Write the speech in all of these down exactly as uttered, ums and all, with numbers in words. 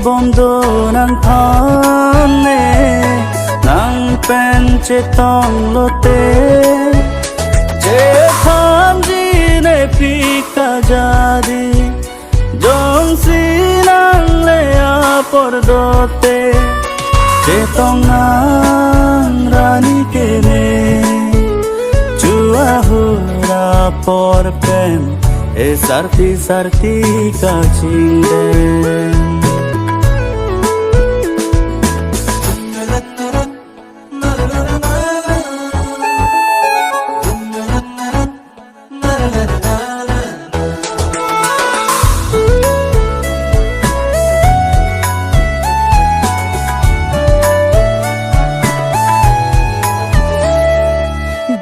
bomdo nangphan ne, nang pen chetong lote, chethan jine pik ta jadi, jongsi nang le apor dote, chetong nang rani keme, chua hura por pen, e sarti sarti kachingdeng.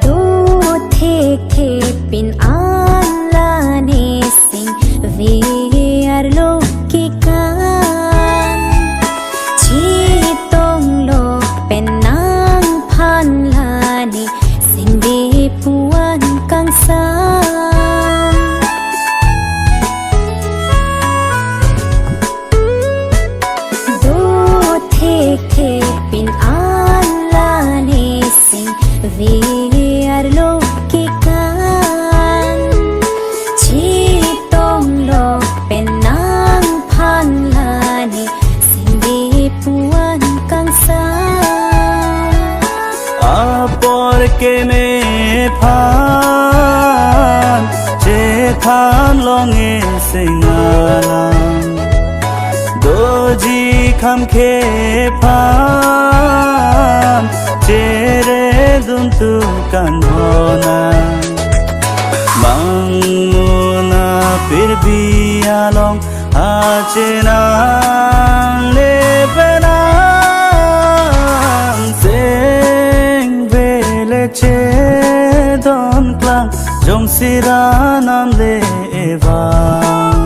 Do thekthe pin an la ne singve arlo kekan, chetong lo pen nangphan la ne singve pu-an kangsam. Do thekthe pin an la ne singve arlo kekan, chetong lo pen nangphan la ne singve pu-an kangsam. Apor keme aphan chethan long-e sing alam, doji kham khe aphan chere dun tu kan hona. Mangmuna pirbi along achenang ne penang singve le chedon klang, jongsi ra nam le evang.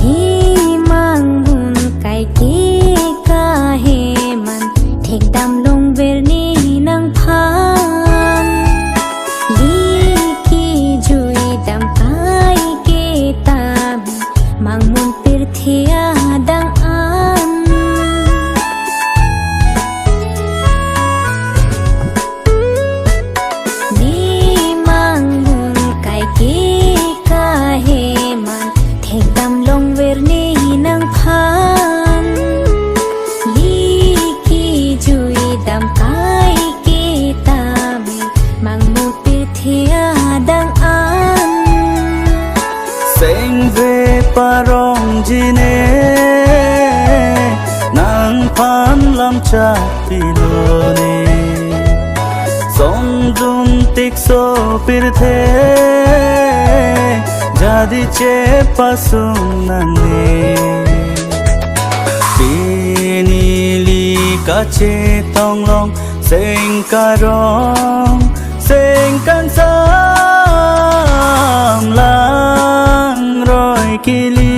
Nemang mun kaike kaheman, thekdam longver ne nangphan. Liki juidam kaike tame, mangmun pirthe adang an. Nemang mun kaike kaheman, thekdam longver ne nangphan. Liki juidam kaike tame, mangmun pirthe adang an. Singve parong jine, nangphan lam chapilo ne. Songdun tikso pirthe, jadi chepasung nangne. Pini li kachetong long, sing karong sing kangsam, langroi kili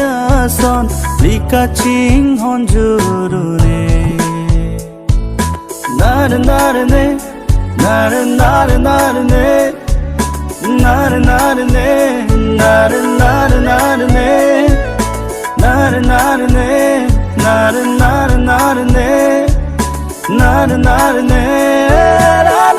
ason, li kachinghon juru ne. Nar nar ne, nar nar nar ne, nar nar ne, nar nar nar ne, nar nar ne, nar nar nar ne, nar nar ne, nar